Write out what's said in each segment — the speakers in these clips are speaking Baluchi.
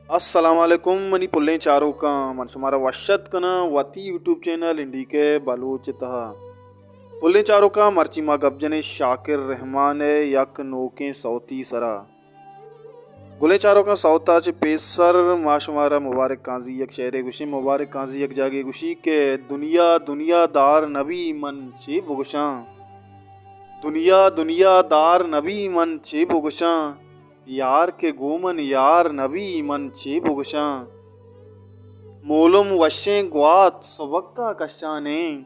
السلام علیکم منی پلیں چاروکاں، من شمارا وش اتک کناں وتی یوٹیوب چینل انڈی کے بلوچ ءِ تہا۔ پلیں چاروکاں، مرچی ما گپ جنیں شاکر رحمان ءِ یک نوکیں سوتی سرا۔ گلیں چاروکاں، سوت ءَ چہ پیسر ما شمارا مبارک قاضی یک شعرے گوشیں۔ مبارک قاضی یک جاگے گوشی کہ دنیا دنیا دار نبی من چے بگوشاں، دنیا دنیا دار نبی من چے بگوشاں، یار کہ گوں من یار نبی من چے بگوشاں۔ مولم وشیں گوات سبکا کشانیں،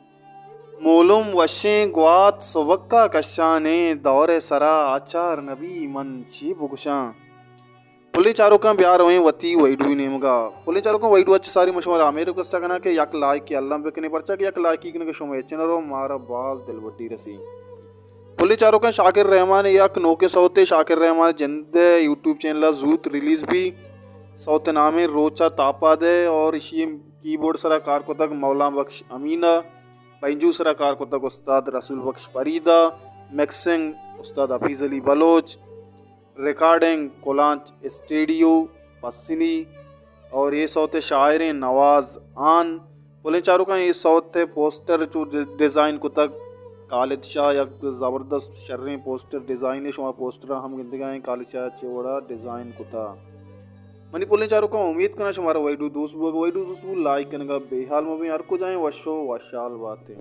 مولم وشیں گوات سبکا کشانیں، دور ءِ سرا آچار نبی من چے بگوشاں۔ پلیں چاروکاں، بیا رویں وتی ویڈیو ءِ نیمگا۔ پلیں چاروکاں، ویڈیو ءَ چہ ساری من شمارا ہمے ریکویسٹ کناں کہ یک لائکے الم بکنیں، پرچا کہ یک لائکی کنگ ءَ شمئے ہچ نہ رو، مارا باز دلبڈی رسی۔ پلیں چاروکاں، شاکر رحمان ءِ یک نوکیں سوتے، شاکر رحمان ءِ جند ءِ یوٹیوب چینل ءَ زوت ریلیز بی۔ سوت ءِ نام ایں روچا تاپا دے اور ایشی ءِ کیبورڈ سرا کار کتگ مولانا بخش امین ءَ، بینجو سرا کار کتگ استاد رسول بخش فرید ءَ، مکسنگ استاد حفیظ علی بلوچ، ریکارڈنگ کلانچ اسٹیڈیو پسنی اور اے سوت ءِ شاعر ایں نواز آن۔ پلیں چاروکاں، اے سوت ءِ پوسٹر چو ڈ-، ڈیزائن کتگ خالد شاہ، یک زبردست شریں پوسٹر ڈیزائن ایں، شما پوسٹر ہم گندگا ایں، خالد شاہ چے وڑا ڈیزائن کتا۔ منی پلیں چاروکاں، امید کناں شمارا ویڈیو دوست بوگ، ویڈیو دوست بو لائک کنگا بے حال مبیں، ہر کجا ایں وش و وشحال باتیں۔